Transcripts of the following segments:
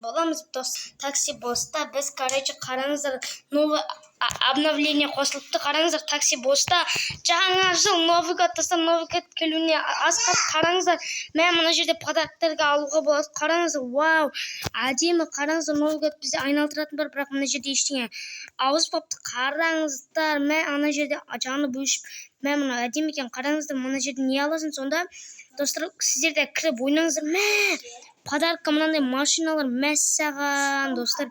Боламыз, дос. Такси Босста біз, короче, қараңыздар, новый обновление қосылыпты. Қараңыздар, Такси Босста жаңа жыл, Новый год, достар, Новый год келуіне аз қалды. Қараңыздар, мә, мына жерде подарок тарға алуға болады. Қараңыздар, вау, әдемі. Қараңыздар, Новый год бізде айналдыратын бар, бірақ мына жерде ештеңе ауыспапты. Қараңыздар, мә, ана жерде жанып өшіп, мә, мына әдемі екен. Қараңыздар, мына жерде не аласың сонда? Достар, сіздер де кіріп ойнаңыздар. Мә, подарок қа мынандай машиналар, мәссаған, достар,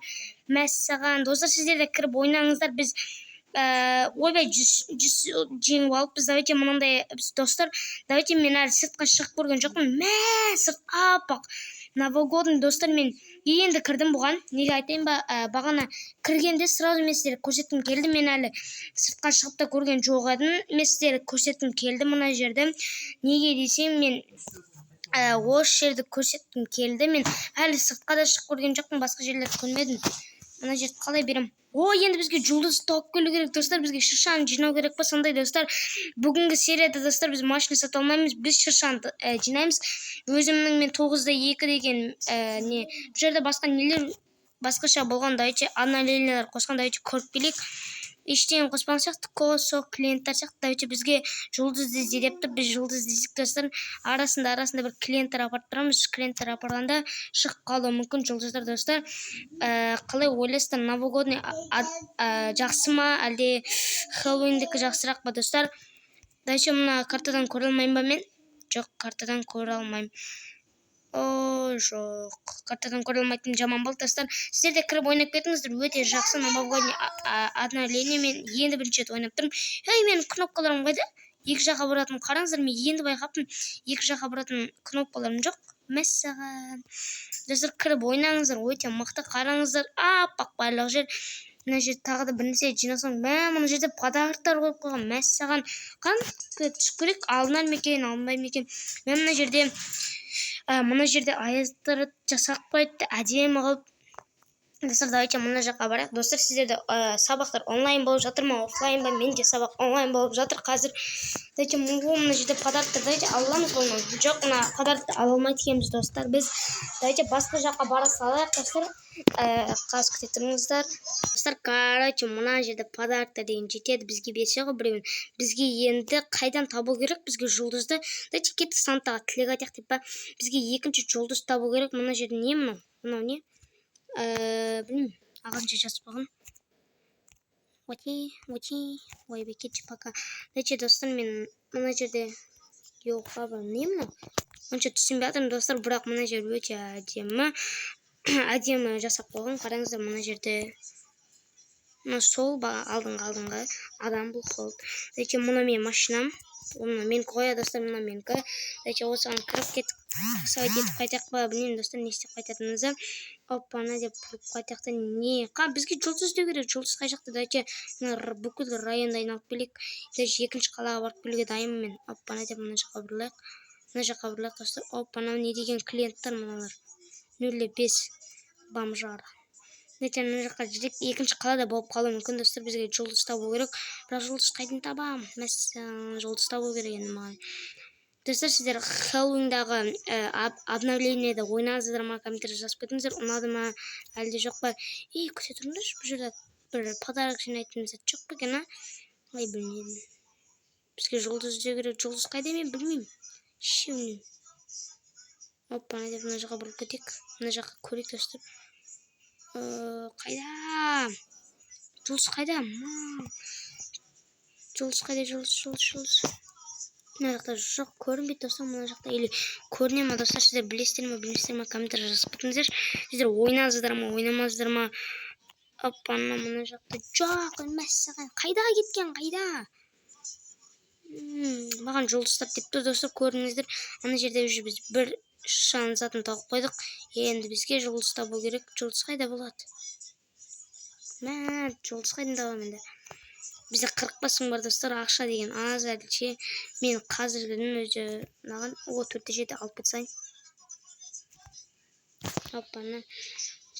мәссаған. Достар, сіздер де кіріп ойнаңыздар. Біз ойбай, 100 жеңіп алыппыз. Давайте мынандай, достар, давайте. Мен әлі сыртқа шығып көрген жоқпын. Мә, сырт аппақ, новогодний. Достар, мен енді кірдім бұған. Неге айтайын ба? Бағана кіргенде сразу мен сіздерге көрсеткім келді. Мен әлі сыртқа шығып та көрген жоқ едім. Мен сіздерге көрсеткім келді мына жерді. Неге десем, мен осы жерді көрсеткім келді. Мен әлі сыртқа да шығып көрген жоқпын, басқа жерлерді көрмедім. Мына жерді қалай беремін? О, енді бізге жұлдыз тауып келу керек, достар. Бізге шыршаны жинау керек па сондай? Достар, бүгінгі серияда, достар, біз машина сата алмаймыз, біз шыршаны жинаймыз. Өзімнің мен 9-да 2 деген не, бұл жерде басқа нелер басқаша болған? Давайте, обновление лер қосқан, давайте көріп келейік. Ештеңе қоспаған сияқты, косо клиенттер сияқты. Давайте, бізге жұлдыз ізде деп тұр. Біз жұлдыз іздейік, достар. Арасында бір клиенттер апарып тұрамыз. Клиенттер апарғанда шығып қалуы мүмкін жұлдыздар. Достар, қалай ойлайсыздар, новогодний жақсы ма, әлде Хэллоуиндікі жақсырақ па, достар? Давайте, мына картадан көре алмаймын ба мен? Жоқ, картадан көре алмаймын. О, жоқ, картадан көре алмайтын жаман болды. Достар, сіздер де кіріп ойнап кетіңіздер, өте жақсы новогодний обновление. Мен енді бірінші рет ойнап тұрмын. Ей, менің кнопкаларым қайда, екі жаққа баратын? Қараңыздар, мен енді байқаппын, екі жаққа баратын кнопкаларым жоқ. Мәссаған, достар, кіріп ойнаңыздар, өте мықты. Қараңыздар, аппақ барлық жер. Мына жерде тағы да бір нәрсе жинасаң, мә, мына жерде подарок тар қойып қойған. Мәссаған, қане, түсіп көрейік, алынар ма екен, алынбай ма екен? Мен мына жерде мына жерде аяздар жасап қойыпты әдемі қылып. Достар, давайте мына жаққа барайық. Достар, сіздерде сабақтар онлайн болып жатыр ма, оффлайн ба? Менде сабақ онлайн болып жатыр қазір. Давайте, о, мына жерде подарок тар, давайте ала аламыз ба оны? Жоқ, мына подарок ты ала алмайды екенбіз, достар, біз. Давайте басқа жаққа бара салайық, достар. Қазір күте тұрыңыздар, достар. Короче, мына жерде подарок тар деген жетеді бізге, берсе ғой біреуін. Бізге енді қайдан табу керек бізге жұлдызды? Давайте, кеттік, Сантаға тілек айтайық деп па. Бізге екінші жұлдыз табу керек. Мына жерде не мынау? Мынау не? Білмеймін, ағылшынша жазып қойған. Оти, оти, ойбай, кетші пока. Давайте, достар, мен мына жерде жоқ бар. Не мынау? Онша түсінбей жатырмын, достар, бірақ мына жер өте әдемі, әдемі жасап қойған. Қараңыздар, мына жерде мына сол алдыңғы адам, бұл сол. Давайте, мына менің машинам, мына менікі ғой, достар, мына менікі. Давайте, осыған кіріп кеттік, таксовать етіп қайтайық па? Білмеймін, достар, не істеп қайтатынымызды. Оппана деп бұрып қайтайық та. Не қа, бізге жұлдыз іздеу керек. Жұлдыз қай жақта? Давайте, мына бүкіл районды айналып келейік. Даже екінші қалаға барып келуге дайынмын мен. Оппана деп мына жаққа бұрылайық, мына жаққа бұрылайық, достар. Оппана, не деген клиенттер мыналар? 0,5 бомжара. Давайте, мына жаққа жүрейік. Екінші қалада болып қалуы мүмкін, достар. Бізге жұлдыз табу керек, бірақ жұлдыз қайдан табамын? Мәссаған, жұлдыз табу керек енді маған. Достар, сіздер Хэллоуиндағы обновление де ойнадыңыздар ма? Комментарий жазып кетіңіздер, ұнады ма, әлде жоқ па? Ей, күте тұрыңдаршы, бұл жерде бір подарок жинайтын зат жоқ па екен? А, ай, білмедім. Бізге жұлдыз іздеу керек. Жұлдыз қайда, мен білмеймін, ше, білмеймін. Опа деп мына жаққа бұрылып кетейік, мына жаққа көрейік, достар. Қайда жұлдыз? Қайда жұлдыз? Қайда жұлдыз? Жұлдыз, жұлдыз мына жақта жоқ, көрінбейді, достар, мына жақта. Или көріне ма, достар? Сіздер білесіздер ма, білмейсіздер ма? Комментарий жазып кетіңіздер. Сіздер ойнадыңыздар ма, ойнамадыңыздар ма? Опа, мына жақта жоқ. Мәссаған, қайда кеткен, қайда? Маған жұлдыз тап деп тұр, достар. Көрдіңіздер, ана жерде уже біз бір шан затын тауып қойдық. Енді бізге жұлдыз табу керек. Жұлдыз қайда болады? Мә, жұлдыз қайдан табамын енді? Бізде 45 мың бар, достар, ақша деген аз әлі ше. Мен қазіргінің өзі мынаған, о, 4,7 алып кетсайын. Оппана,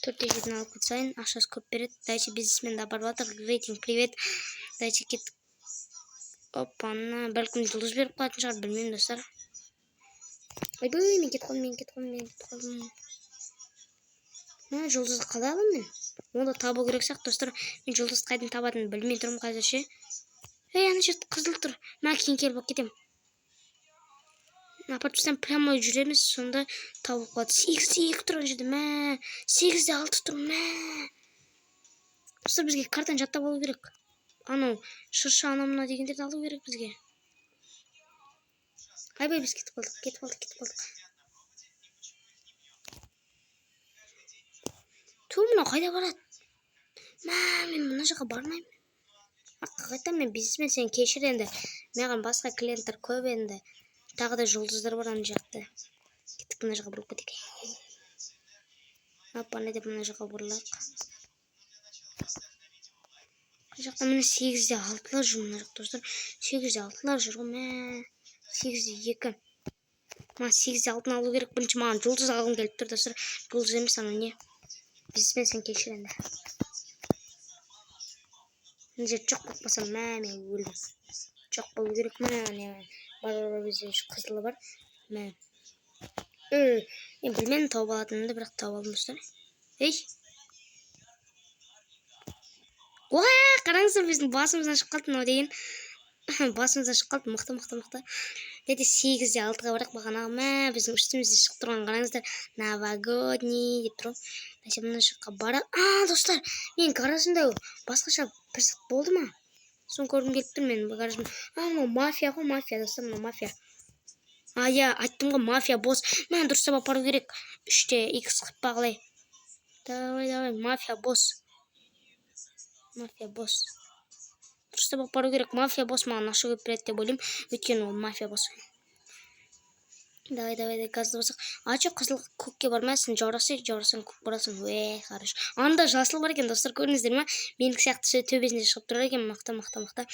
4,7-ні алып кетсайын, ақшасы көп береді. Дальше бизнесмен де барып жатыр. Рейтинг, привет. Дальше кеттік. Оппана, бәлкім, жұлдыз беріп қалатын шығар, білмеймін, достар. Ойбай, мен кетіп қалдым, мен кетіп қалдым, мен кетіп қалдым. Мә, жұлдызды қалай аламын мен? Оны да табу керек сияқты, достар. Мен жұлдызды қайдан табатынымды білмей тұрмын қазір ше. Ей, ана жерде қызыл тұр. Мә, кейін келіп алып кетемін. Апарып тастасам, прямо жүреміз, сонда табылып қалады. 8-де 2 тұр ана жерде, мә, 8-де 6 тұр, мә. Достар, бізге картаны жаттап алу керек. Анау шырша, анау мынау дегендерді алу керек бізге. Айбай, біз кетіп қалдық, кетіп қалдық, кетіп қалдық. Ту, мынау қайда барады? Мә, мен мына жаққа бармаймын. Артқа қайтамын мен, бизнесмен, сен кешір енді. Маған басқа клиенттер көп енді. Тағы да жұлдыздар бар ана жақта. Кеттік, мына жаққа бұрылып кетейік. Опа, не деп мына жаққа бұрылайық. Қай жақта? Міне, 8-де 6-лар жүр мына жақта, достар. 8-де 6-лар жүр ғой, мә. 8-де 2. Маған 8-де 6-ны алу керек. Бірінші маған жұлдыз алғым келіп тұр, достар. Жұлдыз емес, анау не? Бизнесмен, сен кешір енді. Мына жерде жоқ болып қалсам, мә, мен өлдім. Жоқ болу керек, мә, не бар, бар, бар, бізде қызылы бар. Мә. Мен білмедім тауып алатынымды, бірақ тауып алдым, достар. Ей. Уа, қараңыздар, біздің басымыздан шығып қалды мынау деген. Басымыздан шығып қалды, мықты, мықты, мықты. Дәде 8-де 6-ға барайық бағанағы, мә, біздің үстімізде шығып тұрған қараңыздар. Новогодний деп тұр ғой. Дәсе мына жаққа барайық. А, достар, мен гаражымда басқаша пырсық болды ма? Соны көргім келіп тұр мен гаражым. А, мынау мафия ғой, мафия, достар, мынау мафия. А, иә, айттым ғой, мафия босс. Мә, дұрыстап апару керек. 3-те икс қылып па қалай? Давай, давай, мафия босс. Мафия босс. Дұрыстап апару керек. Мафия босс маған ақша көп береді деп ойлаймын. Өйткені ол мафия босс. Давай, давай, давай, газды бассақ. А, чё, қызыл көкке бармайсың, жаурасай, жаурасаң көк барасың. Уе, хорош. Анда жасыл бар екен, достар, көрдіңіздер ме? Менікі сияқты төбесінде шығып тұрар екен. Мықты, мықты, мықты.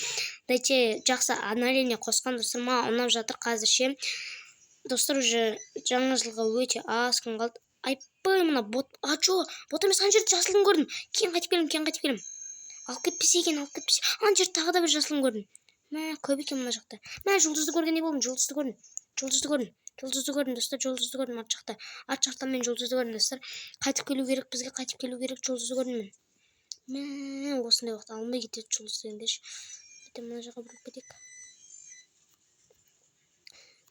Давайте, жақсы обновление қосқан, достар, маған ұнап жатыр қазір ше. Достар, уже жаңа жылға өте аз күн қалды. Айпай, мына бот. А, чё, бот емес, ана жерде жасылын көрдім. Кейін қайтып келемін, кейін қайтып келемін. Алып кетпесе екен, алып кетпесе. Ана жерде тағы да бір жасылын көрдім. Мә, көп екен мына жақта. Мә, жұлдызды көргендей болдым, жұлдызды көрдім. Жұлдызды көрдім. Жұлдызды көрдім, достар, жұлдызды көрдім арт жақта. Арт жақтан мен жұлдызды көрдім, достар. Қайтып келу керек бізге, қайтып келу керек, жұлдызды көрдім мен. Мә, осындай уақытта алмай кетеді жұлдыз дегендерші. Ертең мына жаққа бұрылып кетейік.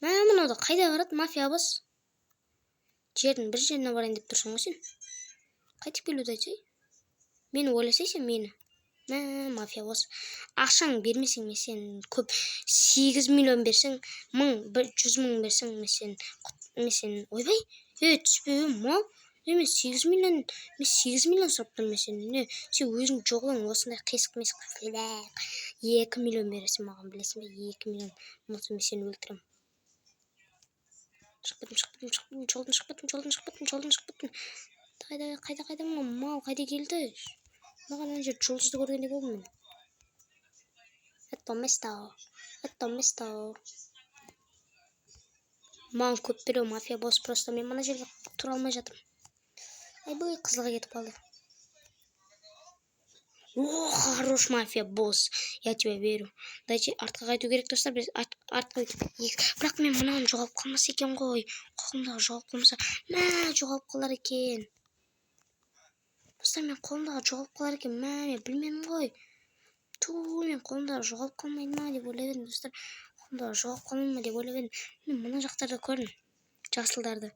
Мә, мынау да қайда барады, мафия босс? Жердің бір жеріне барайын деп тұрсың ғой сен. Қайтып келуді айтсай. Мені ойласай сен мені. Мә, мафия босс. Ақшаң бермесең, мен сен көп 8 миллион берсең, мың, бір жүз мың берсең, мен сен, ойбай, е, түспей мал. Е, мен 8 миллион, мен 8 миллион сұрап тұрмын мен сенен. Не, сен өзің жоғың осындай қисық мисық. 2 миллион бересің маған, білесің бе? 2 миллион. Болмаса мен сені өлтіремін. Шығып кеттім, шығып кеттім, шығып кеттім, жолдан шығып кеттім, жолдан шығып кеттім, жолдан шығып кеттім. Қайда, қайда, қайда мынау мал, қайда келді? Маған ана жерде жұлдызды көргендей болдым мен. Это место, это место. Маған көп беру мафия босс, просто мен мына жерге тұра алмай жатырмын. Айбай, қызылға кетіп қалды. О, хорош, мафия босс. Я тебе верю. Давайте артқа қайту керек, достар. Біз артқа өйтіп. Бірақ мен мынаны жоғалып қалмаса екен ғой. Қолымдағы жоғалып қалмаса. Мә, жоғалып қалар екен. Достар, мен қолымдағы жоғалып қалар екен. Мә, мен білмедім ғой. Ту, мен қолымдағы жоғалып қалмайды ма деп ойлап едім, достар. Қолымдағы жоғалып қалмай ма деп ойлап едім. Мен мына жақтарда көрдім. Жасылдарды.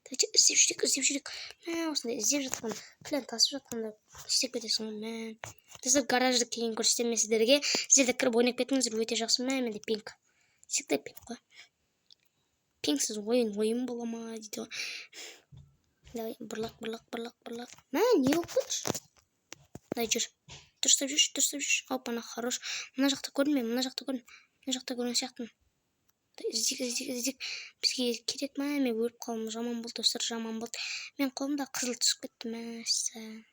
Давайте іздеп жүрейік, іздеп жүрейік. Мә, осындай іздеп жатқан, план тасып жатқанда істеп кетесің ғой, мә. Достар, гаражды кейін көрсетемін мен сіздерге. Сіздер де кіріп ойнап кетіңіздер, өте жақсы. Мә, менде пинг. Всегда пинг қой. Пингсіз ойын ойын бола ма дейді ғой. Давай, бұрлақ, бұрлақ, бұрлақ, бұрлақ. Мә, не болып кетті? Давай, жүр. Дұрыстап жүрші, дұрыстап жүрші. Опа, ана хорош. Мына жақта көрдім мен, мына жақта көрдім. Мына жақта көрген сияқтымын. Іздейік, іздейік, іздейік. Бізге керек, мә, мен өліп қалдым. Жаман болды, достар, жаман болды. Мен қолымда қызыл түсіп кетті, мәссаған.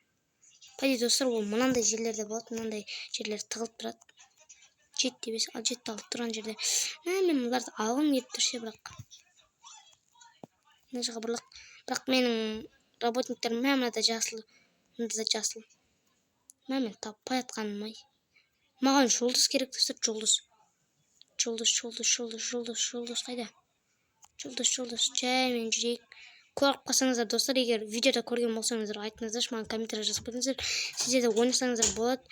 По идее, достар, ол мынандай жерлерде болады, мынандай жерлер тығылып тұрады. 7-де 5, ал 7-алты тұрған жерде. Мә, мен мыналарды алғым келіп тұр ше, бірақ. Мына жаққа бұрылық. Бірақ менің работниктерім, мә, мынада жасыл, мынада да жасыл. Мә, мен таппай жатқаным ай. Маған жұлдыз керек, достар, жұлдыз. Жұлдыз, жұлдыз, жұлдыз, жұлдыз, жұлдыз қайда? Жұлдыз, жұлдыз, жаймен жүрейік. Көріп қалсаңыздар, достар, егер видеода көрген болсаңыздар, айтыңыздаршы маған, комментарий жазып кетіңіздер. Сіздер де ойнасаңыздар болады.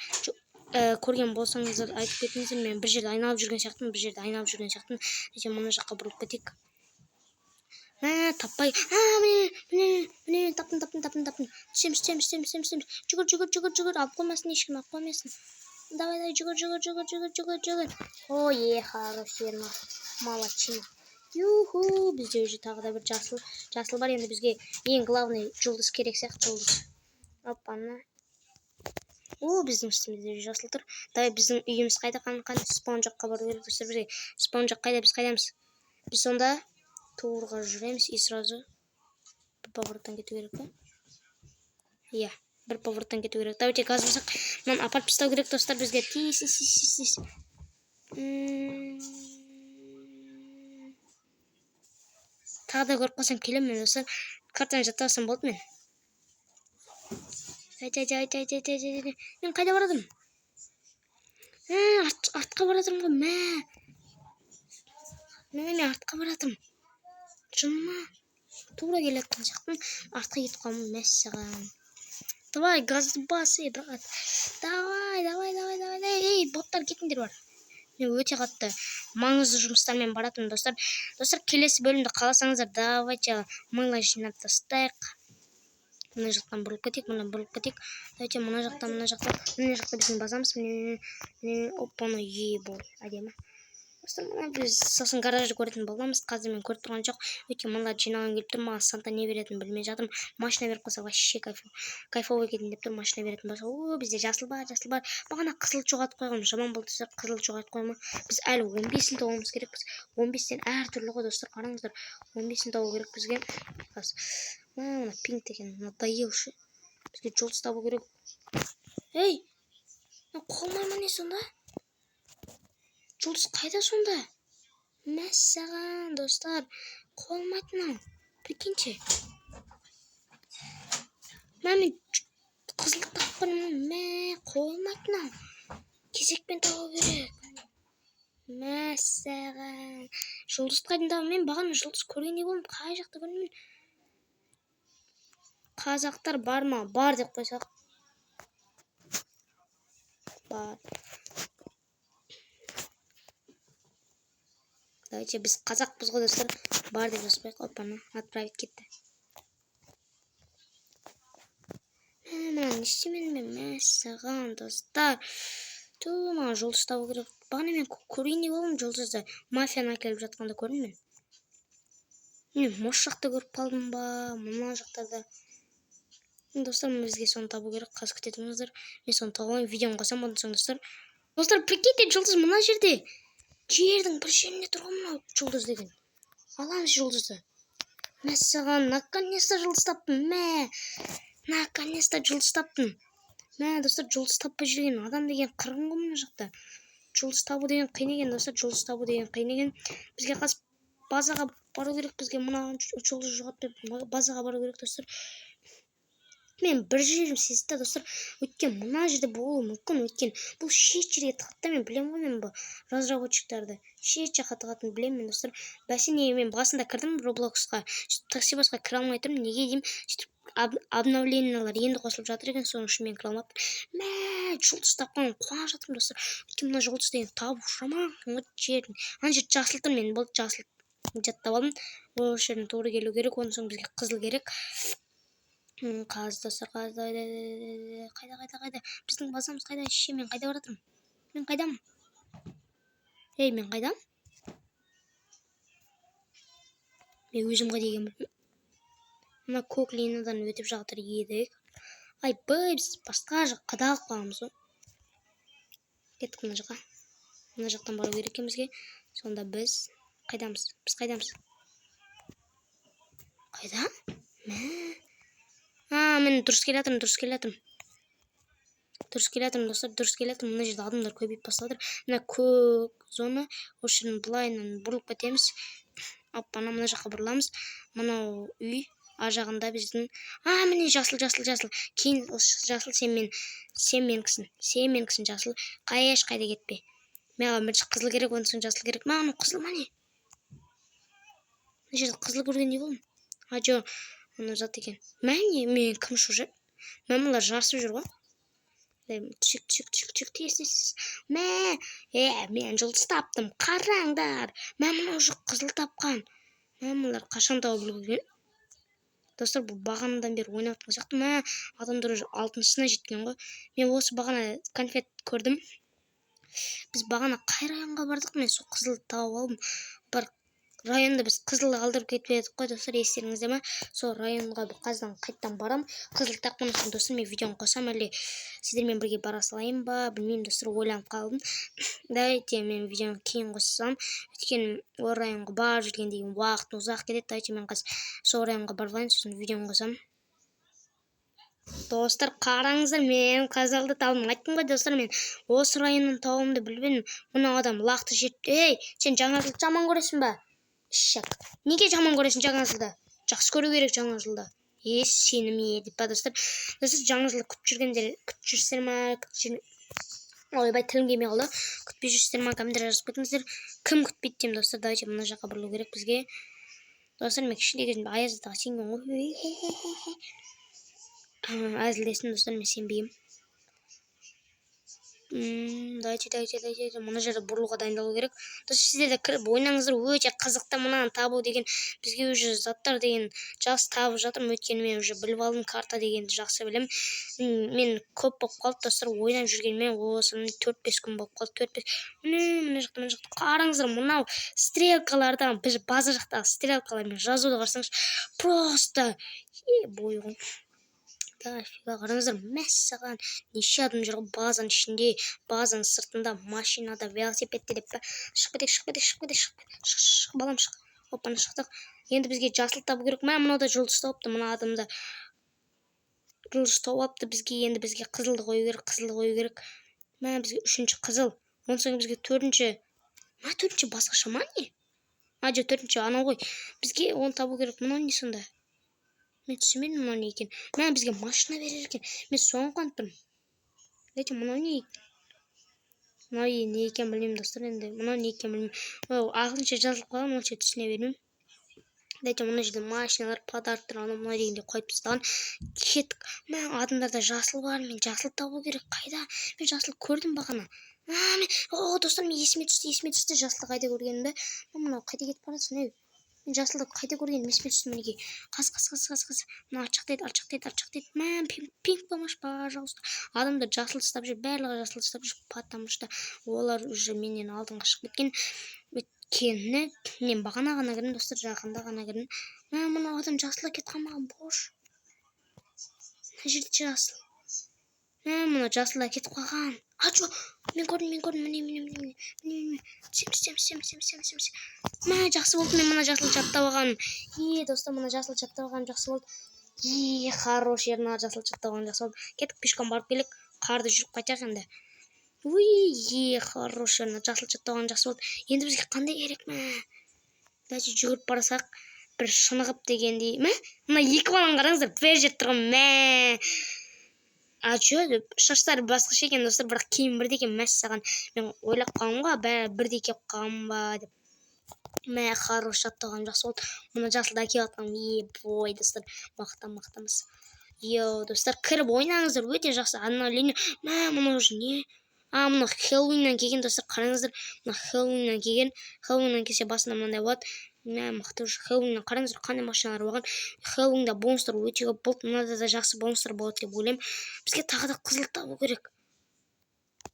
Көрген болсаңыздар, айтып кетіңіздер. Мен бір жерде айналып жүрген сияқтымын, бір жерде айналып жүрген сияқтымын. Әйтеуір мына жаққа бұрылып кетейік. Мә, таппай. А, міне, міне, міне, таптым, таптым, таптым, таптым. Түсеміз, түсеміз, түсеміз, түсеміз, түсеміз. Жүгір, жүгір, жүгір, жүгір. Алып қоймасын ешкім, алып қоймасын. Давай, давай, жүгір, жүгір, жүгір, жүгір, жүгір, жүгір. Ой, е, хорош, Ерма. Молодчина. Юху, бізде уже тағы да бір жасыл, жасыл бар. Енді бізге ең главный жұлдыз керек сияқты, жұлдыз. Оппана. О, біздің үстімізде жасыл тұр. Давай, біздің үйіміз қайда? Қан, қан, спаун жаққа бару керек, достар, бізге. Спаун жақ қайда? Біз қайдамыз? Біз сонда туырға жүреміз и сразу бір повороттан кету керек па? Иә, бір повороттан кету керек. Давайте газ бассақ, мынаны апарып тастау керек, достар, бізге. Тез, тез, тез, тез, тез. Тағы да көріп қалсам, келемін мен, достар. Картаны жаттап алсам болды мен. Ай, ай, ай, ай, ай, ай, ай. Мен қайда барадым? Ә, артқа бара жатырмын ғой, мә. Мә, мен артқа бара жатырмын. Шыны ма? Тура келе жатқан сияқтымын. Артқа кетіп қалдым, мәссаған. Давай, газды бас, ей, брат. Давай, давай, давай, давай, давай. Ей, боттар, кетіңдер бар. Мен өте қатты маңызды жұмыстармен баратырмын, достар. Достар, келесі бөлімді қаласаңыздар, давайте мыло жинап тастайық. Мына жақтан бұрылып кетейік, мына бұрылып кетейік. Давайте мына жақтан, мына жақтан, мына жақта біздің базамыз. Міне, міне, оппана, ебой, әдемі. Достар, мына біз сосын гаражды көретін боламыз. Қазір мен көріп тұрған жоқ. Өйткені мыналарды жинағым келіп тұр. Маған Санта не беретінін білмей жатырмын. Машина беріп қалса, вообще кайф, кайфовый екен деп тұр. Машина беретін болса. О, бізде жасыл бар, жасыл бар. Бағана қызыл жоғалтып қойғанмын. Жаман болды, достар, қызыл жоғалтып қойма. Біз әлі 15-ін табуымыз керекпіз. 15-тен әртүрлі ғой, достар, қараңыздар. 15-ін табу керек бізге. Қазір. Мына пинг деген надоевший. Бізге жұлдыз табу керек. Ей, мына қолмай ма, не сонда? Жұлдыз қайда сонда? Мәссаған, достар, қуалмайды мынау. Прикиньте. Мә, мен қызыл тауып қойдым. Мә, қойылмайды мынау. Кезекпен табу керек. Мәссаған. Жұлдыз қайдан табамын? Мен бағана жұлдыз көргендей болдым. Қай жақта көрдім мен? Қазақтар бар ма? Бар деп қойсақ. Бар. Давайте, біз қазақпыз ғой, достар. Бар деп жазбайық. Оппана, отправить кетті. Мә, мына не істеймін мен? Мәссаған, достар. Ту, маған жұлдыз табу керек. Бағана мен көргендей болдым жұлдызды. Мафияны әкеліп жатқанда көрдім мен. Мен осы жақта көріп қалдым ба? Мына жақтарда. Достар, бізге соны табу керек. Қазір күте тұрыңыздар. Мен соны тауып алайын, видеоны қосамын одан соң, достар. Достар, прикиньте, жұлдыз мына жерде. Жердің бір жерінде тұр ғой мынау жұлдыз деген. Аламыз жұлдызды. Мәссаған, наконец-то жұлдыз таптым. Мә, наконец-то жұлдыз таптым. Мә, достар, жұлдыз таппай жүрген адам деген қырғын ғой мына жақта. Жұлдыз табу деген қиын екен, достар, жұлдыз табу деген қиын екен. Бізге қазір базаға бару керек, бізге мына жұлдыз жоғалтпай базаға бару керек, достар. Мен бір жерім сезді, достар, өйткені мына жерде болуы мүмкін, өйткені бұл шет жерге тығады да, мен білемін ғой мен бұл разработчиктарды шет жаққа тығатынын білемін мен, достар. Бәсе, неге мен басында кірдім Роблоксқа, сөйтіп такси басқа кіре алмай тұрмын, неге деймін, сөйтіп обновлениялар енді қосылып жатыр екен, соның үшін мен кіре алмаппын. Мә, жұлдыз тапқан қуанып жатырмын, достар, өйткені мына жұлдыз деген табу жаман қиын ғой. Жердің ана жерде жасыл тұр, мен болды, жасыл жаттап алдым, осы жерден тура келу керек. Одан соң бізге қызыл керек. Қазір, достар, қазір. Қайда, қайда, қайда біздің базамыз, қайда? Ше, мен қайда бара жатырмын? Мен қайдамын? Ей, мен қайдамын? Мен өзім қайда екенімді білмеймін. Мына көк линиядан өтіп жатыр едік. Айбай, біз басқа жаққа қадалып қалғанбыз ғой. Кеттік мына жаққа. Мына жақтан бару керек екен бізге. Сонда біз қайдамыз? Біз қайдамыз? Қайда? Мә, а, міне, дұрыс келе жатырмын, дұрыс келе жатырмын, дұрыс келе жатырмын, достар, дұрыс келе жатырмын. Мына жерде адамдар көбейіп бастап жатыр. Мына көк зона, осы жерден былайынан бұрылып кетеміз. Оппана, мына жаққа бұрыламыз. Мынау үй ар жағында біздің. А, міне, жасыл, жасыл, жасыл. Кейін осы жасыл, сен мен, сен меніксің, сен меніксің, жасыл. Ешқайда кетпе. Маған бірінші қызыл керек, одан соң жасыл керек. Маған қызыл ма, не? Мына жерде қызыл көргендей болдым. А, жоқ, ана зат екен. Мә, не, мен кім ұшып жүр? Мә, мыналар жарысып жүр ғой. Түшік, түшік, түшік, түшік, тез, тез, тез. Мә, е, мен жұлдыз таптым, қараңдар. Мә, мынау уже қызыл тапқан. Мә, мыналар қашан тауып үлгерген? Достар, бұл бағанадан бері ойнап жатқан сияқты. Мә, адамдар уже алтыншысына жеткен ғой. Мен осы бағана конфет көрдім. Біз бағана қай районға бардық? Мен сол қызылды тауып алдым. Бір районда біз қызылды қалдырып кетіп едік қой, достар, естеріңізде ма? Сол районға қазір қайтадан барам. Қызыл тапқан соң, достар, мен видеоны қосамын, әлде сіздермен бірге бара салайын ба, білмеймін, достар, ойланып қалдым. Давайте мен видеоны кейін қоссам, өйткені ол районға барып жүрген деген уақыт ұзақ кетеді. Давайте мен қазір сол районға барып алайын, сосын видеоны қосамын. Достар, қараңыздар, мен қызылды таптым. Айттым ғой, достар, мен осы районнан табуымды білмедім. Мына адам лақты жетті. Ей, сен Жаңа жылды жаман көресің ба? Ішек, неге жаман көресің Жаңа жылды? Жақсы көру керек Жаңа жылды. Е, сені ме деп па? Достар, достар, Жаңа жылды күтіп жүргендер, күтіп жүрсіздер ма, күтіп, ойбай, тілім келмей қалды, күтпей жүрсіздер ма? Комментарий жазып кетіңіздер, кім күтпейді деймін. Достар, давайте мына жаққа бұрылу керек бізге. Достар, мен кішкентай кезімде Аяз атаға сенген ғой. Әзілдестім, достар, мен сенбеймін. Давайте, давайте, давайте, мына жерде бұрылуға дайындалу керек. Достар, сіздер де кіріп ойнаңыздар, өте қызықты мынаны табу деген. Бізге уже заттар деген жақсы табып жатырмын, өйткені мен уже біліп алдым, карта дегенді жақсы білемін. Мен көп болып қалды, достар, ойнап жүргеніме осы 4-5 күн болып қалды, 4-5. Міне, мына жақта, мына жақта, қараңыздар, мынау стрелкалардан, біз база жақтағы стрелкалармен жазуды қарасаңызшы, просто ебой ғой. Дофига, қараңыздар, мәссаған, неше адам жүр ғой базаның ішінде, базаның сыртында, машинада, велосипедте деп па. Шығып кетейік, шығып кетейік, шығып кетейік, шығып, шық, шық, балам, шық. Опа, шықтық. Енді бізге жасыл табу керек. Мә, мынау да жұлдыз тауыпты, мына адам да жұлдыз тауып алыпты. Бізге енді, бізге қызылды қою керек, қызылды қою керек. Мә, бізге үшінші қызыл, одан соң бізге төртінші. Мә, төртінші басқаша ма, не? А, жоқ, төртінші анау ғой, бізге оны табу керек. Мынау не сонда? Мен түсінбедім, мынау не екен. Мә, бізге машина берер екен, мен соған қуанып тұрмын. Давайте, мынау не? Мынау не екенін білмеймін, достар. Енді мынау не екенін білмеймін. Ол ағылшынша жазылып қалған, онша түсіне бермеймін. Давайте, мына жерде машиналар, подароктар, анау мынау дегенде қойып тастаған. Кеттік. Мә, адамдарда жасыл бар, мен жасыл табу керек. Қайда? Мен жасыл көрдім бағана. А, мен, о, достар, мен есіме түсті, есіме түсті жасылды қайда көргенімді. Мынау қайда кетіп бара жатсың, ей? Мен жасылды қайда көргенім есіме түсті, мінекей. Қас, қас, қас, қас, қас, мына арт жақта еді, арт жақта еді, арт жақта еді. Мә, пинк, пинк болмашы, пожалуйста. Адамдар жасыл ұстап жүр, барлығы жасыл ұстап жүр, потому что олар уже менен алдыңға шығып кеткен, өйткені мен бағана ғана кірдім, достар, жақында ғана кірдім. Мә, мынау адам жасылға кетіп қалмаған, бош, мына жерде жасыл. Мә, мынау жасылдар кетіп қалған. А, жоқ, мен көрдім, мен көрдім, міне, міне, міне, міне, міне, міне. Түсеміз, түсеміз, түсеміз, түсеміз, түсеміз, түсеміз. Мә, жақсы болды мен мына жасыл жаттап алғаным. Е, достар, мына жасыл жаттап алғаным жақсы болды. Е, хорош, мына жасыл жаттап алғаным жақсы болды. Кеттік, пешком барып келейік, қарды жүріп қайтайық енді. Уй, е, хорош, мына жасыл жаттап алғаным жақсы болды. Енді бізге қандай керек? Мә, давайте жүгіріп барсақ, бір шынығып дегендей. Мә, мына екі баланы қараңыздар, бір жерде тұрған. Мә, а че деп, шаштары басқаша екен, достар, бірақ киім бірдей екен. Мәссаған, мен ойлап қалғанмын ғой, бәрі бірдей келіп қалған ба деп. Мә, хорош, жаттаған жақсы болды. Мына жасылды әкеліп жатқан. Е, бой, достар, мақта, мақтамыз. Йоу, достар, кіріп ойнаңыздар, өте жақсы обновление. Мә, мынау уже не? А, мына Хэллоуиннан келген, достар, қараңыздар, мына Хэллоуиннан келген. Хэллоуиннан келсе, басында мынандай болады. Мә, мықты. Уже Хэллоуиннан, қараңыздар, қандай машиналар болған. Хэллоуинда бонустар өте көп болды, мынада да жақсы бонустар болады деп ойлаймын. Бізге тағы да қызыл табу керек,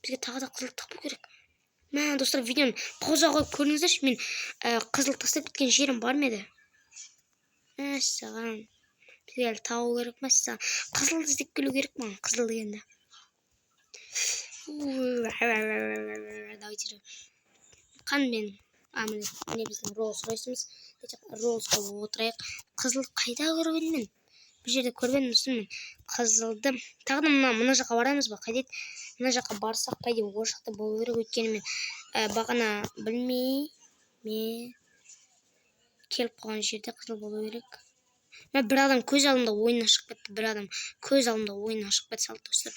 бізге тағы да қызыл табу керек. Мә, достар, видеоны пауза қойып көріңіздерші, мен қызыл тастап кеткен жерім бар ма еді? Мәссаған, бізге әлі табу керек. Мәссаған, қызылды іздеп келу керек маған, қызыл дегенді. Давайте, қан мен, а, міне, міне, біздің Роллс Ройсымыз. Роллсқа отырайық. Қызыл қайда көріп едім мен? Бір жерде көріп едім, сосын мен қызылды. Тағы да мына жаққа барамыз ба? Қайда еді? Мына жаққа барсақ, по идее, ол жақта болу керек, өйткені мен бағана білмей мен келіп қалған жерде қызыл болу керек. Мә, бір адам көз алдымда ойыннан шығып кетті, бір адам көз алдымда ойыннан шығып кетті салды, достар.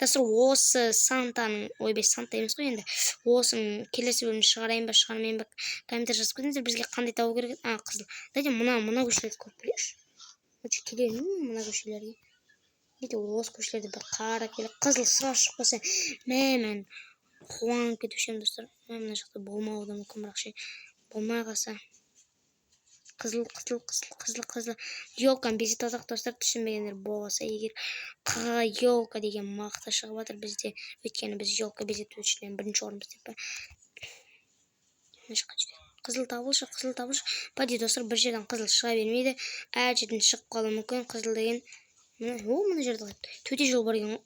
Достар, осы Сантаның, ойбай, Санта емес қой енді, осының келесі бөлімін шығарайын ба, шығармайын ба, комментарий жазып кетіңіздер. Бізге қандай табу керек? А, қызыл. Давайте мына көшелерді көріп келейікші. Лучше келемін мына көшелерге. Давайте осы көшелерді бір қарап келіп, қызыл сразу шығып қалса, мә, мен қуанып кетуші едім, достар. Мә, мына жақта болмауы да мүмкін, бірақ ше, болмай қалса. Қызыл, қызыл, қызыл, қызыл, қызыл. Елканы безете алсақ, достар, түсінбегендер болса егер, елка деген мықты шығып жатыр бізде, өйткені біз елка безетушіден бірінші орынбыз деп па. Мына жаққа жетейік. Қызыл табылшы, қызыл табылшы. По идее, достар, бір жерден қызыл шыға бермейді, әр жерден шығып қалуы мүмкін қызыл деген. Мына, о, мына жерде төте жол бар екен ғой.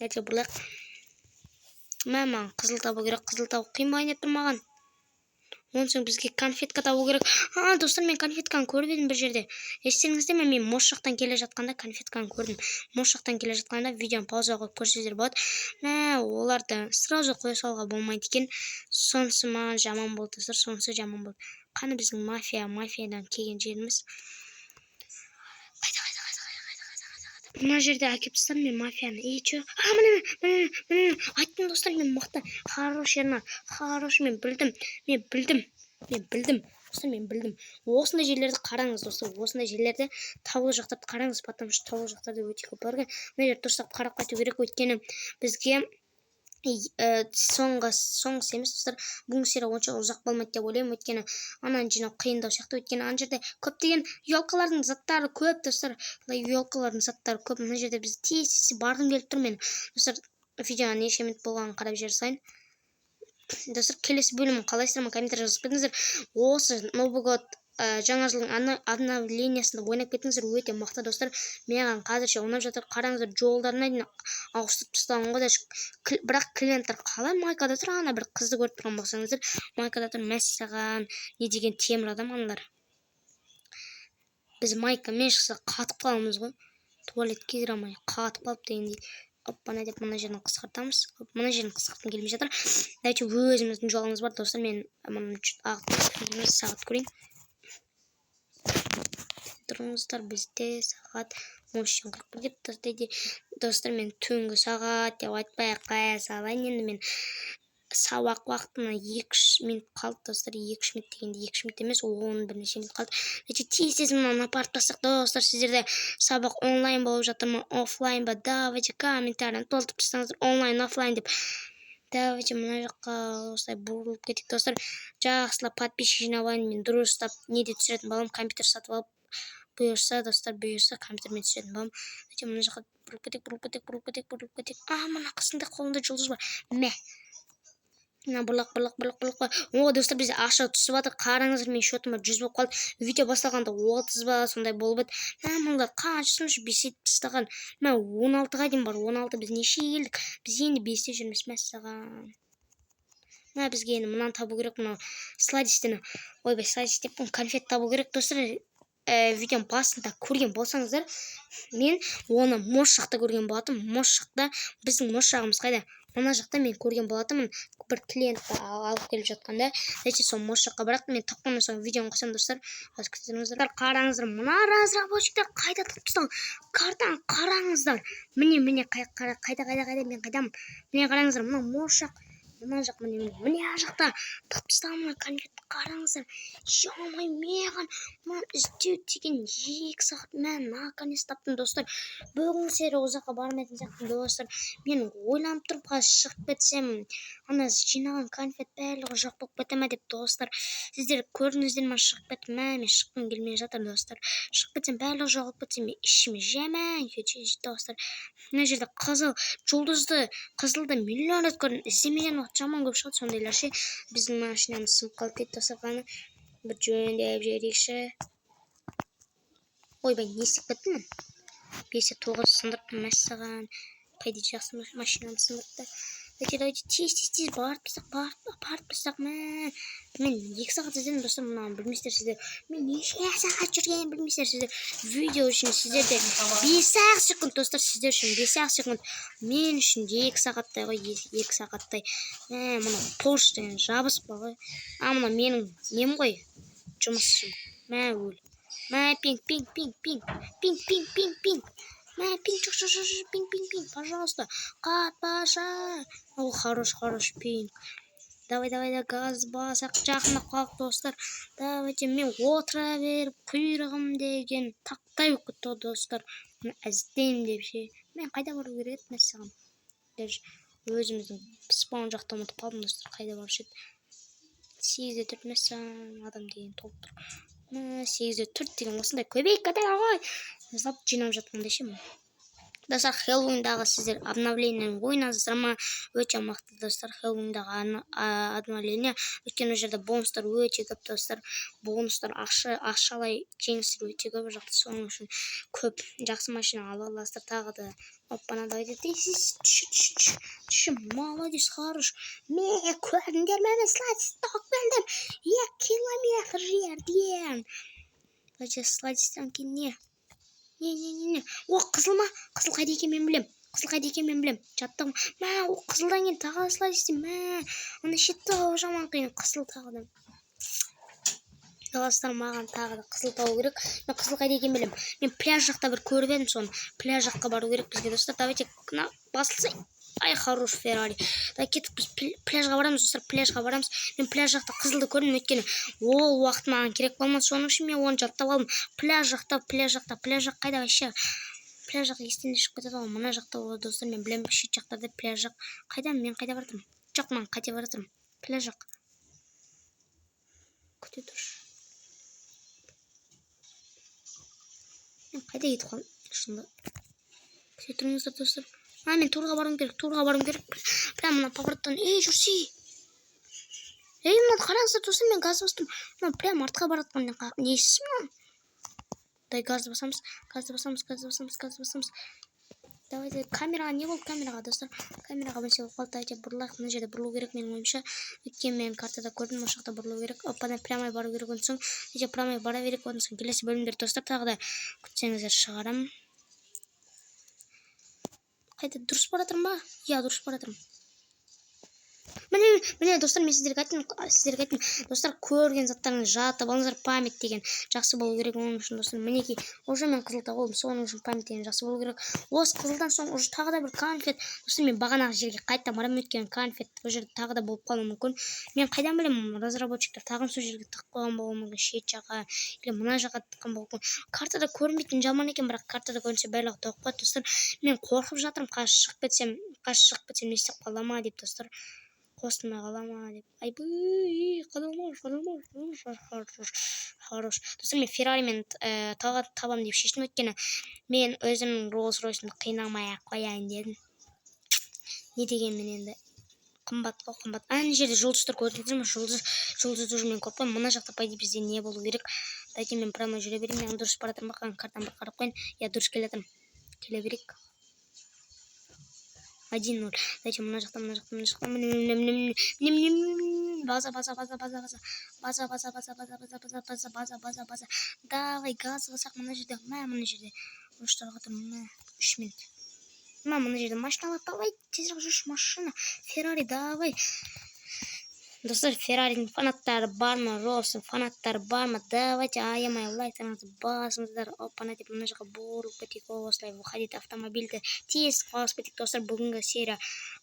Давайте бұрылайық. Мә, маған қызыл табу керек. Қызыл табу қиын болайын деп тұр маған. Онан соң бізге конфетка табу керек. А, достар, мен конфетканы көріп едім бір жерде, естеріңізде ме? Мен мост жақтан келе жатқанда конфетканы көрдім. Мост жақтан келе жатқанда видеоны пауза қойып көрсеңіздер болады. Мә, оларды сразу қоя салуға болмайды екен. Сонысы маған жаман болды, достар, сонысы жаман болды. Қане біздің мафия, мафиядан келген жеріміз қайда, қайда, қайда, қайда, қайда, қайда, қайда? Мына жерде әкеліп тастадым мен мафияны. И че? А, міне, міне, міне, айттым, достар, мен мықты, хороший Ернар, хороший. Мен білдім, мен білдім, мен білдім, достар, мен білдім. Осындай жерлерді қараңыз, достар, осындай жерлерде, таулы жақтарды қараңыз, потому что таулы жақтарда өте көп бар екен. Мына жерді дұрыстап қарап қайту керек, өйткені бізге соңғысы емес, достар, бүгінгі серия онша ұзақ болмайды деп ойлаймын, өйткені ананы жинау қиындау сияқты, өйткені ана жерде көптеген елкалардың заттары көп, достар, елкалардың заттары көп. Мына жерде біз тез тез барғым келіп тұр мен. Достар, видеоның неше минут болғанын қарап жібере салайын. Достар, келесі бөлімін қалайсыздар ма, комментарий жазып кетіңіздер. Осы Новый год, жаңа жылдың обновлениясында ойнап кетіңіздер, өте мықты, достар, маған қазірше ұнап жатыр. Қараңыздар, жолдарына дейін ауыстырып тастаған ғой даже. Бірақ клиенттер қалай майкада тұр? Ана бір қызды көріп тұрған болсаңыздар, майкада тұр. Мәссаған, не деген темір адам аналар! Біз майкамен шықсақ, қатып қаламыз ғой, туалетке кіре алмай қатып қалып дегендей. Оппана деп мына жерін қысқартамыз. Мына жерін қысқартқым келмей жатыр. Давайте, өзіміздің жолымыз бар, достар. Мен мұны сағат көрейін, тұрыңыздар. Бізде сағат 13:41 деп тұр, достар. Мен түнгі сағат деп айтпай ақ қоя салайын енді. Мен сабақ уақытына 2-3 минут қалды, достар. 2-3 минут дегенде, 2-3 минут емес, он бірнеше минут қалды. Значит, тез тез мынаны апарып тастайық. Достар, сіздерде сабақ онлайн болып жатыр ма, оффлайн ба? Давайте, комментарийні толтырып тастаңыздар, онлайн, оффлайн деп. Давайте мына жаққа осылай бұрылып кетейік. Достар, жақсылап подписчик жинап алайын. Мен дұрыстап неде түсіретін боламын, компьютер сатып алып, бұйырса, достар, бұйырса, компьютермен түсіретін боламын. Давайте мына жаққа бұрылып кетейік, бұрылып кетейік, бұрылып кетейік, бұрылып кетейік. А, мына қыздың да қолында жұлдыз бар. Мә, мына бұрлақ, бұрлақ, бұрлақ, бұрлақ. О, достар, бізде ақша түсіп жатыр, қараңыздар. Менің счетыма 100 болып қалды. Видео басталғанда 30 ба, сондай болып еді. Мә, мыналар қаншасын уже бесетіп тастаған. Мә, 16-ға дейін бар, 16. Біз нешеге келдік? Біз енді 5-те жүрміз. Мәссаған. Мә, бізге енді мынаны табу керек, мынау сладостьтіні, ойбай, сладость деппін, конфет табу керек, достар. Видеоның басында көрген болсаңыздар, мен оны мост жақта көрген болатынмын. Мост жақта, біздің мост жағымыз қайда? Мына жақта мен көрген болатынмын бір клиентті алып келіп жатқанда. Давайте сол мост жаққа барайық. Мен тапқаннан соң видеоны қосамын, достар, қазір күте. Қараңыздар, мына разработчиктер қайда тығып тастаған картаны, қараңыздар. Міне, міне, қайда, қайда, қайда, мен қайдамын? Міне, қараңыздар, мына мост жақ, мына жақ, міне, міне, міне жақта тығып тастаған мына конфетті, қараңыздар. Ё, маған мынаны іздеу деген 2 сағат. Мә, наконец таптым, достар. Бүгінгі серия ұзаққа бармайтын сияқтымын, достар. Мен ойланып тұрып, қазір шығып кетсем, ана жинаған конфет барлығы жоқ болып кете ма деп. Достар, сіздер көрдіңіздер ма? Шығып кеттім. Мә, мен шыққым келмей жатыр, достар. Шығып кетсем, барлығы жоғалып кетсе, мен ішіме жаман күйеді, достар. Мына жерде қызыл жұлдызды, қызылды миллион рет көрдім, іздемеген уақыт жаман көп шығады сондайлар ше. Біздің машинамыз сынып қалды дейді, достар. Қане, бір жөндеп жіберейікші. Ойбай, не істеп кеттім мен? Бесте тоғыз сындырыппын. Мәссаған, по идее, жақсы машинамды сындырыпты. Давайте, давайте, тез, тез, тез барып тастақ, барып тастақ. Мә, мен 2 сағат іздедім, достар. Мынаны білмейсіздер сіздер, мен неше сағат жүргенін білмейсіздер сіздер. Видео үшін сіздерде 5 ақ секунд, достар, сіздер үшін 5 ақ секунд, мен үшін 2 сағаттай ғой, 2 сағаттай. Мә, мына Порш деген жабысып ғой. А, мына менің нем ғой, жұмысшым. Мә, өл. Мә, пинг, пинг, пинг, пинг, пинг, пинг, пинг, пинг. Мә, пинг жоқ, жоқ, жоқ, жоқ, пинг, пинг, пинг, пожалуйста, қатпашы. О, хорош, хорош, пинг. Давай, давай, да, газ басақ, жақындап қалдық, достар. Давайте, мен отыра беріп, құйрығым деген тақтай болып кетті ғой, достар. Мына іздеймін деп ше. Мен қайда бару керек еді, мәссаған. Даже өзіміздің спаун жақта ұмытып қалдым, достар, қайда барушы еді. 8-де 4, мәссаған, адам деген толып тұр. Мә, 8-де 4 деген осындай көбейіп кетеді ғой. Зат жинап жатқанда ше. Достар, Хэллоуиндағы сіздер обновлениені ойнадыңыздар ма? Өте мықты, достар, Хэллоуиндағы обновление. Өйткені ол жерде бонустар өте көп, достар. Бонустар, ақша, ақшалай жеңістер өте көп ол жақта. Соның үшін көп жақсы машина ала аласыздар тағы да. Оппана, давайте, тез, түш, түш, түш, түш, молодец, хорош. Ме, көрдіңдер ме, мен сладость тауып келдім. 2 километр жерден. Давайте, сладостьтан кейін не? Не, не, не, не? О, қызыл ма? Қызыл қайда екенін мен білем. Қызыл қайда екенін мен білем. Жаттығым. Мә, о, қызылдан кейін тағы да сладости. Мә, ана шетті жаман қиын. Қызыл тағы да. Достар, маған тағы да қызыл табу керек. Мен қызыл қайда екенін білемін. Мен пляж жақта бір көріп едім соны. Пляж жаққа бару керек бізге, достар. Давайте, мына басылса. Ай, хорош, Феррари. Давай, кеттік, біз пляжға барамыз, достар, пляжға барамыз. Мен пляж жақта қызылды көрдім, өйткені ол уақыт маған керек болмады. Соның үшін мен оны жаттап алдым. Пляж жақта, пляж жақта, пляж жақ қайда вообще? Пляж жақ естен де шығып кетеді ғой. Мына жақта болады, достар, мен білемін, шет жақтарда пляж жақ. Қайда? Мен қайда бара жатырмын? Жоқ, мен қате бара жатырмын. Пляж жақ. Күте тұршы. Мен қайда кетіп қалдым? Шынында. Күте тұрыңыздар, достар. А, мен турға баруым керек, турға баруым керек. Прям мына повороттан. Ей, жүрсей. Ей, мына қараңыздар, достар, мен газ бастым. Мына прям артқа бара жатқан несі мынау? Дай, газды басамыз, газды басамыз, газды басамыз, газды басамыз. Давайте, камераға не болды, камераға, достар? Камераға бірнәрсе болып қалды. Давайте бұрылайық. Мына жерде бұрылу керек менің ойымша. Өйткені мен картада көрдім, осы жақта бұрылу керек. Оппана, прямой бару керек одан соң. Давайте, прямой бара берейік. Одан соң келесі бөлімдер, достар, тағы да күтсеңіздер, шығарамын. Қайда, дұрыс бара жатырмын ба? Иә, дұрыс бара жатырмын. Міне, міне, достар, мен сіздерге айттым, сіздерге айттым, достар, көрген заттарыңызды жатып алыңыздар. Память деген жақсы болу керек оның үшін, достар. Мінекей, уже мен қызыл тауып алдым. Соның үшін память деген жақсы болу керек. Осы қызылдан соң уже тағы да бір конфет. Достар, мен бағанағы жерге қайта барамын, өйткені конфет ол жерде тағы да болып қалуы мүмкін. Мен қайдан білемін, разработчиктер тағы сол жерге тығып қойған болуы мүмкін, шет жаққа или мына жаққа тыққан болуы мүмкін. Картада көрінбейтін жаман екен, бірақ картада көрінсе, барлығы тауып қояды, достар. Мен қорқып жатырмын, қазір шығып кетсем, қазір шығып кетсем, не істеп қала ма деп, достар, қосылмай қала ма деп. Айбый, қадалмаш, қадалмаш, хорош, хорош. Достар, мен Ферраримен тағы табамын деп шештім, өйткені мен өзімнің Роллс Ройсымды қинамай ақ қояйын дедім. Не дегенмен енді қымбат қой, қымбат. Ана жерде жұлдыз тұр, көрдіңіздер ме? Жұлдыз, жұлдызды уже мен көріп қойдым. Мына жақта, по идее, бізде не болу керек? Давайте, мен прямо жүре берейін. Мен дұрыс бара жатырмын ба? Картаны бір қарап қояйын. Иә, дұрыс келе жатырмын, келе берейік. 1-0. Давайте, мына жақта, мына жақта, мына жақта, міне, міне, міне, міне, міне, міне, база, база, база, база, база, база, база, база, база, база, база, база, база, база, база. Давай, газ басақ. Мына жерде, мә, мына жерде ұштарға тұр, мә, 3 минут. Мә, мына жерде машиналар, давай, тезірек жүрші, машина, Феррари, давай. Достар, Ферраридің фанаттары бар ма? Роллстың фанаттары бар ма? Давайте, аямай лайктарыңызды басыңыздар. Опана деп мына жаққа бұрылып кетейік. Осылай выходить автомобильді тез қосып кетейік, достар. Бүгінгі серия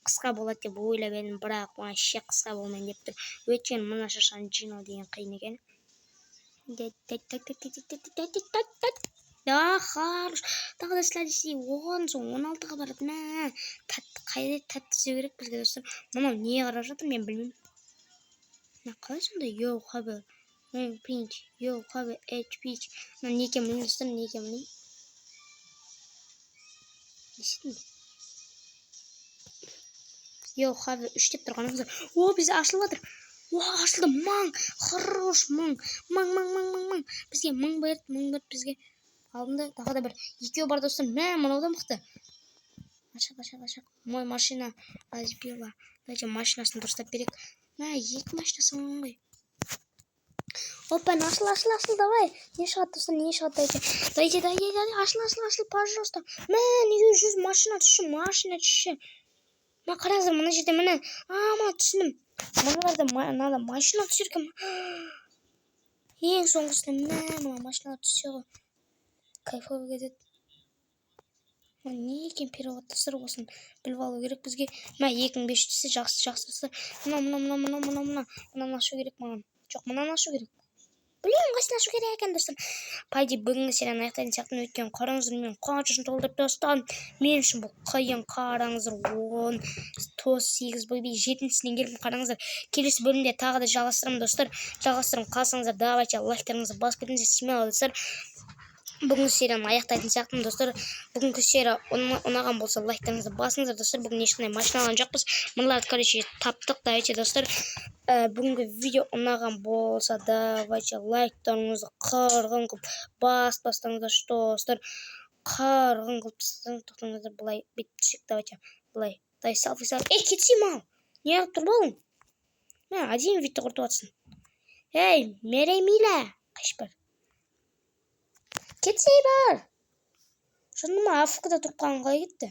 қысқа болады деп ойлап едім, бірақ вообще қысқа болмайын деп тұр, өйткені мына шашаны жинау деген қиын екен. Да, хорош. Тағы да следующий, оған соң 16-ға барады. Мә, тәтті қайда? Тәтті іздеу керек бізге, достар. Мынау не қарап жатыр, мен білмеймін. Мына қалай сонда? Йоу, хабе пинч, йоу, хабе эч пич. Мына не екенін білмеймін, достар, не екенін білмеймін. Не істедің? Йоу, хабе үш деп тұрғаныңыздар. О, бізде ашылып жатыр. О, ашылды, мың, хорош, мың, мың, мың, мың, мың, мың. Бізге мың берді, мың берді бізге. Алдында тағы да бір екеу бар, достар. Мә, мынау да мықты. Ашық, ашық, ашық. Мой машина разбила. Давайте, машинасын дұрыстап берейік. Мә, екі машина салған ғой. Опа, ашыл, ашыл, ашыл, давай. Не шығады, достар, не шығады? Давайте, давайте, давайте, давайте, ашыл, ашыл, ашыл, пожалуйста. Мә, неге 100 машина түсші, машина түсші. Мына қараңыздар, мына жерде, міне. А, мына түсіндім. Мыналарда мынада машина түсер екен. Ең соңғысында, мә, мына машиналар түссе ғой. Кайфовый кетеді. Мына не екен перевод, достар? Осыны біліп алу керек бізге. Мә, 2500 түссе, жақсы, жақсы, достар. Мынау, мынау, мынау, мынау, мынау, мынау, мынаны ашу керек маған. Жоқ, мынаны ашу керек. Білмеймін, қайсысын ашу керек екен, достар. По идее, бүгінгі серияны аяқтайтын сияқтымын, өйткені, қараңыздар, мен қаншасын толтырып тастадым. Мен үшін бұл қиын. Қараңыздар, 10, 9, 8, б жетіншісінен келдім, қараңыздар. Келесі бөлімде тағы да жалғастырамын, достар. Жалғастырамын қалсаңыздар, давайте, лайктарыңызды басып кетіңіздер, смело, достар. Бүгінгі серияны аяқтайтын сияқтымын, достар. Бүгінгі серия ұнаған болса, лайктарыңызды басыңыздар, достар. Бүгін ешқандай машина алған жоқпыз, мыналарды, короче, таптық. Давайте, достар, бүгінгі видео ұнаған болса, давайте, лайктарыңызды қырғын қылып басып тастаңыздар, достар, қырғын қылып тастаңыз. Тоқтаңыздар, былай бүйтіп түсейік. Давайте былай, дай, селфи, селфи. Ей, кетсей, мал, неғып тұр болың? Мә, әдемі видті құртып жатсың. Ей, Мерей, мила, қашып бар, кетсей, бар. Жынды ма? АФК да тұрып қалған, қалай кетті?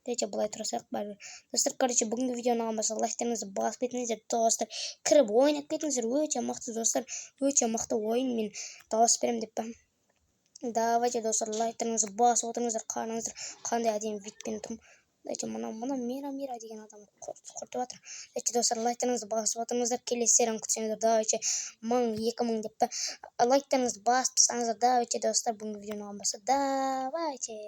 Давайте былай тұра салайық бәрібір, достар. Короче, бүгінгі видео ұнаған болса, лайктарыңызды басып кетіңіздер, достар. Кіріп ойнап кетіңіздер, өте мықты, достар, өте мықты ойын. Мен дауыс беремін деп па. Давайте, достар, лайктарыңызды басып отырыңыздар. Қараңыздар, қандай әдемі видпен тұрмын. Давайте, мынау, мынау Мира, Мира деген адам құртып жатыр. Давайте, достар, лайктарыңызды басып отырыңыздар. Келесі серияны күтсеңіздер, давайте, 1000, 2000 деп па, лайктарыңызды басып тастаңыздар. Давайте, достар, бүгінгі видео ұнаған болса, давайте.